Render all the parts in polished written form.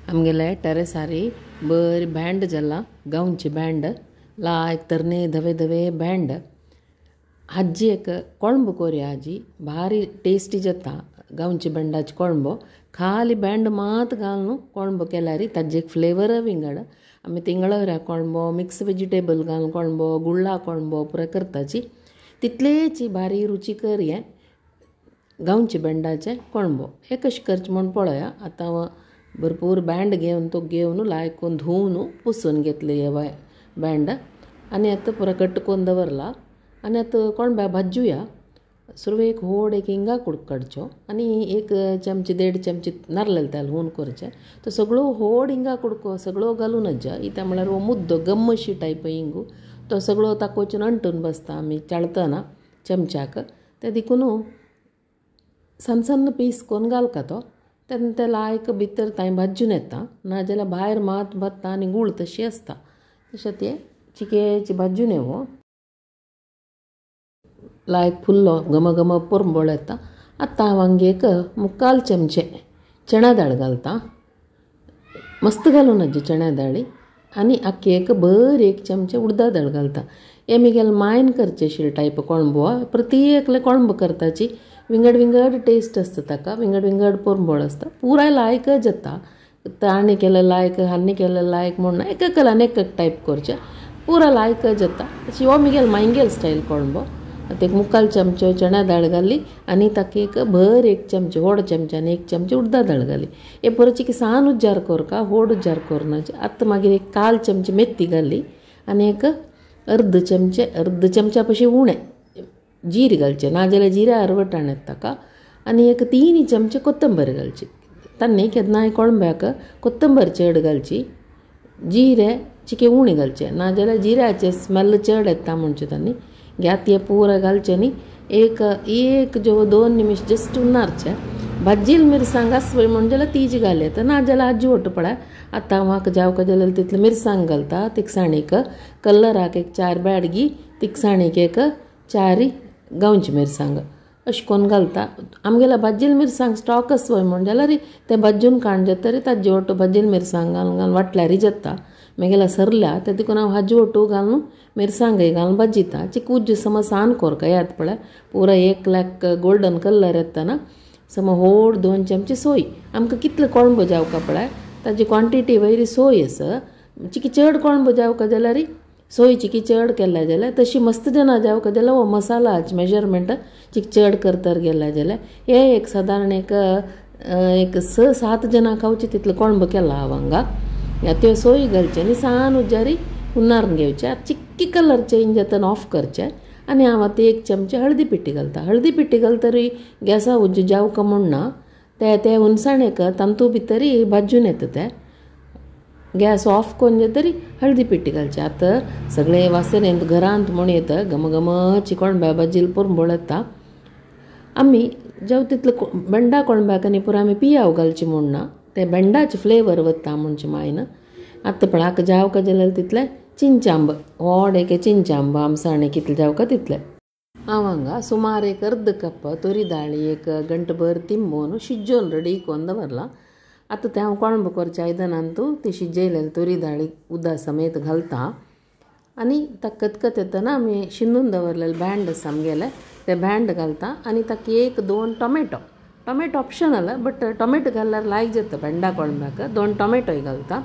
आमगेले टेरेसारी बरी बँड जाला गांवची बँड लायक तरणे धवे धवे बँड हाजी एक कोळंबो कोरया हाजी भारी टेस्टी जाता गांवची बँडाची कोळंबो खाली बँड मात घालून कोळंबो केल्यार ताजे एक फ्लेवर विंगड. आमी तिंगळावऱ्या कोळंबो मिक्स वेजिटेबल घालून कोळंबो गुळ्ळा कोळंबो पुराय करताची तितलेची भारी रुचीकर हें गांवचे बँडाचें कोळंबो. हें कशें करचें म्हूण पळया. आतां भरपूर बँड घेवन तो घेवन लायकून धुवन पुसून घेतले हे बँड आनी आतां पुरो कट करून दवरला आनी आतां कोणब्या भाजूया. सुरवेक व्हड एक हिंगा कुडको काडचो आनी एक चमचे देड चमचे नारलेले तेल हून करचें. तो सगळो व्हड हिंगा कुडको सगळो घालून नज्जा इत्या म्हळ्यार हो मुद्दो गम्मशी टायप हिंगू तो सगळो ताका वचून अंटून बसता आमी चाळतना चमच्याक ते देखून सन्न सन्न पीस करून घालका तो तेन्ना ते लायक भितर तांय भाजून येता नाजाल्यार भायर मात भाजता आनी गूळ तशी आसता तशें तें चिकेची भाजून येवो लायक फुल्लो घमघम पोरंबळ येता. आतां हांव हांगा एक मुक्काल चमचे चणा दाळ घालता मस्त घालूं नज्जी चण्या दाळी आनी आख्खी एक बरी एक चमचे उडदा दाळ घालता. हे म्हगेले मायन करचे शील टायप कोळंबो प्रत्येकले कोळंबो करताची विंगड विंगड टेस्ट आसता ताका विंगड विंगड पोरंबळ आसता पुराय लायक जाता. ताणें केलें लायक हांणी केलें लायक म्हूण एक एकल्यान एक एक टायप करचें पुरा लायक जाता. तशी हो म्हगेलो मायंगेल स्टायल कोळंबो. आतां एक मुक्काल चमचो चण्या दाळ घाली आनी ताका एक भर एक चमचे व्हड चमच्यान एक चमचे उडदा दाळ घाली. हे परत चिकी सान उज्जार करका व्हड उज्जार करना. आतां मागीर एक काल चमचे मेथी घाली आनी एक अर्द चमचे अर्द चमच्या पशी उणें जीर घालचें नाजाल्यार जिऱ्या अरवटाण येता ताका आनी एक 3 चमचे कोथंबीर घालची. तान्नी केन्नाय कोळंब्याक कोथंबीर चड घालची जिरे चिके उणें घालचें नाजाल्यार जिऱ्याचें स्मेल चड येता म्हणचें तांणी घ्यात हे पुरा घालचें न्ही एक एक जो 2 निमिश जस्ट उन्नारचें भाजील मिरसांग आसवय म्हण जाल्यार तीज घाल येता नाजाल्यार आजी ओट्ट पळय. आतां म्हाका जावका जाल्यार तितले मिरसांग घालता तिखसाणीक कलराक एक 4 बेडगी तिखसाणीक एक 4 गांवची मिरसांग अशें करून घालता. आमगेल्या भाजील मिरसांग स्टॉक आसवय म्हण जाल्यार तें भाजून काण जातरी ताजे ओट्ट भाजील मिरसांग घालून घालून वाटल्यारय जाता. म्हगेल्या सरल्या ते देखून हांव हाजी ओटू घालून मिरसांगय घालून भाजिता. चिकूज समज सान कोरका याद पळय पुरा एक लाख गोल्डन कलर येतना समज व्हड 2 चमचे सोय आमकां कितले कोळंबो जावका पळय ताजी क्वॉन्टिटी वयरी सोय आसा. चिकी चड कोळंबो जावका जाल्यार सोय चिकी चड केल्या जाल्यार तशी मस्त जाणां जावका जाल्यार हो मसालाच मेजरमेंट चिक चड करतर गेल्या जाल्यार हे एक सादारण एक एक 6-7 जाणां खावचे तितले कोळंबो केला हांव हांगा. त्यो सोय घालचे आनी सान उज्जारी हुनारून घेवचे. आतां चिक्की कलर चेंज जातना ऑफ करचें आनी हांव आतां 1 चमचे हळदी पिठी घालता. हळदी पिठी घालतरी गॅसा उज्ज जावका म्हूण ना ते ते हुनसाणेक तांतू भितरी भाजून येता ते गॅस ऑफ करून जातरी हळदी पिठी घालची. आतां सगळे वासरेंत घरांत म्हूण येता घमघमची कोळंब्या भाजील पोरंबळ येता. आमी जेव तितले बेंडा कोळंब्याक न्ही पुरो आमी पियाव घालची म्हूण ना ते बेंडाचे फ्लेवर वता म्हणचे मायन. आतां पळय जावका जाल्यार तितले चिंचांब व्हड एक चिंचांब आमसाणे कितले जावका तितले. हांव हांगा सुमार एक अर्द कप तोरी दाळी एक गंटभर तिंबोवन शिजोवन रेडी करून दवरला. आतां तें हांव कोळंबो करच्या आयदनांतू ती शिजयलेली तोरी दाळी उदक समेत घालता आनी ताका कतकत येतना आमी शिंदून दवरलेले बँड आसा आमगेले ते बँड घालता आनी ताका 1-2 tomato tomato optional but tomato घाल्यार लायक जाता बेंडा कोळंब्याक 2 टोमॅटोय घालता.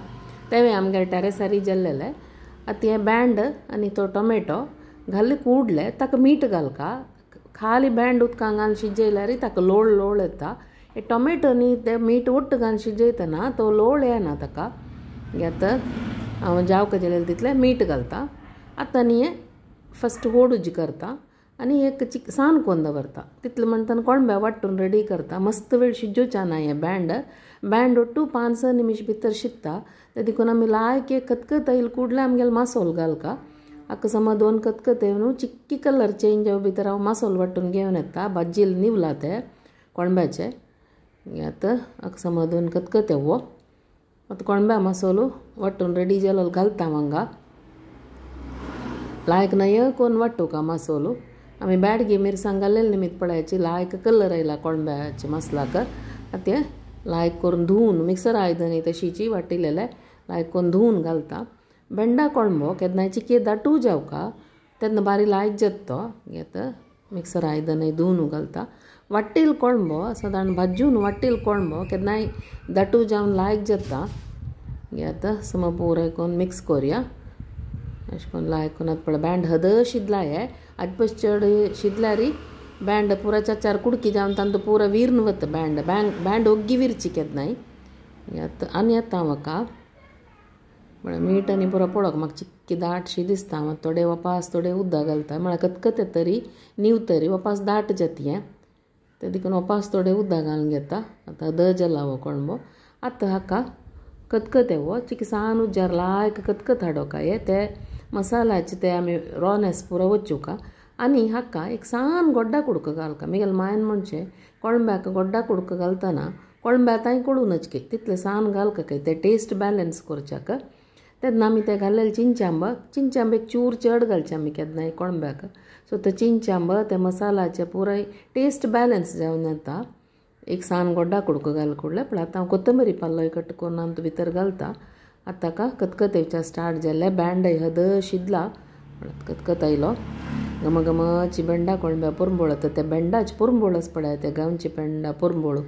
तेवे आमगेले टेरेसारी जाल्लेले. आतां हें बँड आनी तो टोमॅटो घाली कुडले ताका मीठ घालका खाली बँड उदकां घालून शिजयल्यार ताका लोळ लोळ येता. हे टोमॅटो न्ही ते मीठ ओट्ट घालून शिजयतना तो लोळ येना ताका. आतां हांव जावका जाल्यार तितलें मीठ घालता. आतां न्ही हें फस्ट होडूज करता आनी एक चिक सान करून दवरता तितलें म्हणटना कोळंब्या वांटून रेडी करता. मस्त वेळ शिजोवचें ना हें बँड बँड ओट्टू 5-6 निमिश भितर शिजता ते देखून आमी लायक एक कतकत आयल कुडले आमगेले मासोल घालका. आतां समज 2 कतकत येवन चिक्की कलर चेंज जावं भितर हांव मासोल वांटून घेवन येता भाजील निवला ते कोळंब्याचे. आतां आतां समज 2 कतकत येवो आतां कोळंब्या मसालो वांटून रेडी जालो घालता हांगा लायक नय कोण वांटूका मसालो. आमी बेडगी मिरसांग घाल्लेले निमित्त पळयाची लायक कलर आयला कोळंब्याचे मसलाक. आतां लायक करून धुवन मिक्सर आयदन तशीची वाटिलेले लायक करून धुवन घालता. बेंडा कोळंबो केन्नाय चिके दाटू जावका तेन्ना बारी लायक जाता तो घेता मिक्सर आयदनय धुवन घालता. वाट्टेल कोळंबो सदां भाजून वाट्टेल कोळंबो केन्नाय दाटू जावन लायक जाता. घेता सम पुराय करून मिक्स करुया अशें करून लायक करून. आतां पळय बँड हद शिजला हे आजपस चड शिजल्यारी बँड पुरा चार कुडकी जावन तांतू पुरा विर्न वता बँड बँड ओग्गी विरची केन्नाय. आतां आनी आतां म्हाका म्हळ्यार मीठ आनी पुरो पळोवंक म्हाका चिक्की दाटशी दिसता. हांव थोडे वपास थोडे उदक घालता म्हळ्यार कतकत तरी नीव तरी वपास दाट जाता हें तें देखून वपास थोडे उदक घालून घेता. आतां the जाला हो कोळंबो. आतां हाका कतकत हो चिकी सान उज्यार लायक कतकत हाडोका हे ते मसाल्याचे ते आमी रॉनेस पुरो वचूका. आनी हाका एक सान गोड्डा कुडको घालका. मिगेल मायन म्हणचे कोळंब्याक गोड्डा कुडको घालतना कोळंब्या तांय कोडू नचके तितले सान घालका काय ते टेस्ट बॅलन्स करच्याक. तेन्ना आमी ते घाल्लेले चिंचांब चिंचांब एक चूर चड घालचे आमी केन्नाय कोळंब्याक. सो ते चिंचांब ते मसाल्याचे पुराय टेस्ट बॅलन्स जावन येता. एक सान गोड्डा कुडको घाल कुडले पण आतां हांव कोथंबरी पाल्लोय कट करून आमी भितर घालता. आतां का कतकत येवच्या स्टार्ट जाल्ले बँडय हद शिजला कतकत आयलो घमघमाची बेंडा कोळंब्या पुरंबोळ. आतां ते बेंडाच पुरंबोळच पळय ते गांवची बेंडा पुरंबोळ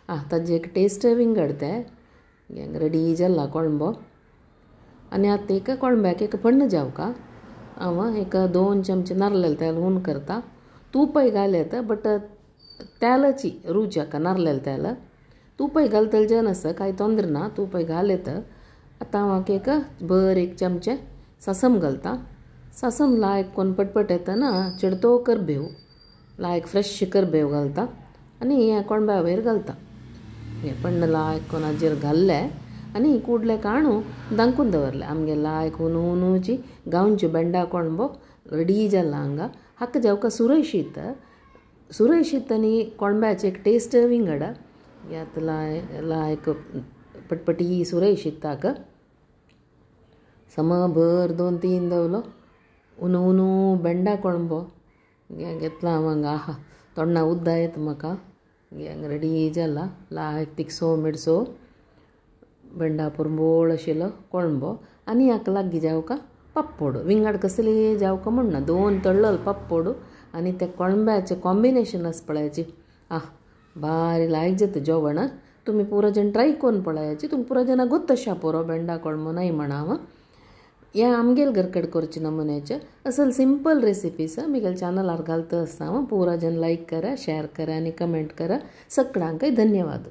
आं ताजी एक टेस्ट विंगड ते रेडी जाला कोळंबो. आनी आतां एक कोळंब्याक एक पण्ण जावका हांव एक 2 चमचे नारलेले तेल हून करता. तूपय घाल बट तेलाची रूच हाका नारलेले तेल तूपय घालतले जन आसा कांय तोंदर ना तूपय घाल येता. आतां हांव एक बर 1 चमचे सासम घालता. सासम लायक कोण पटपट येतना चडतो करबेव लायक फ्रेश करबेव घालता आनी हें कोळंब्या वयर घालता. हें पण्ण लायक कोण हाजेर घाल्लें आनी कुडले काणू दांकून दवरले. आमगे लायक हुनहुनूची गांवची बेंडा कोळंबो रेडी जाला हांगा. हाका जावका सुरय शीत सुरय शीत आनी कोळंब्याचे एक टेस्ट विंगड यात लाय लायक पटपटी सुरय शीताक सम भर 2-3 दवलो हुनहुनू बेंडा कोळंबो घेतला हांव हांगा. आहा तोंडा उद्दा येता म्हाका. रेडी जाला लायक तिखसो मिरसो बेंडा पुरंबोळ आशिल्लो कोळंबो. आनी हाका लागीं जावका पाप्पोड विंगड कसली जावका म्हणना 2 तळ्ळल पाप्पोड आनी ते कोळंब्याचें कॉम्बिनेशन आसा पळयाची आह बारी लायक जाता जेवण. तुमी पुरो जण ट्राय करून पळयाची तुमकां पुरो जाणां गोत्त अशा पुरो बेंडा कोळंबो नाय म्हणा हांव. हें आमगेल घरकड करचे नमुन्याचें असल सिंपल रेसिपीस मिगेल चॅनलार घालता आसता हांव. पुरो जण लायक करा, शेअर करा आनी कमेंट करा. सगळ्यांकय धन्यवाद.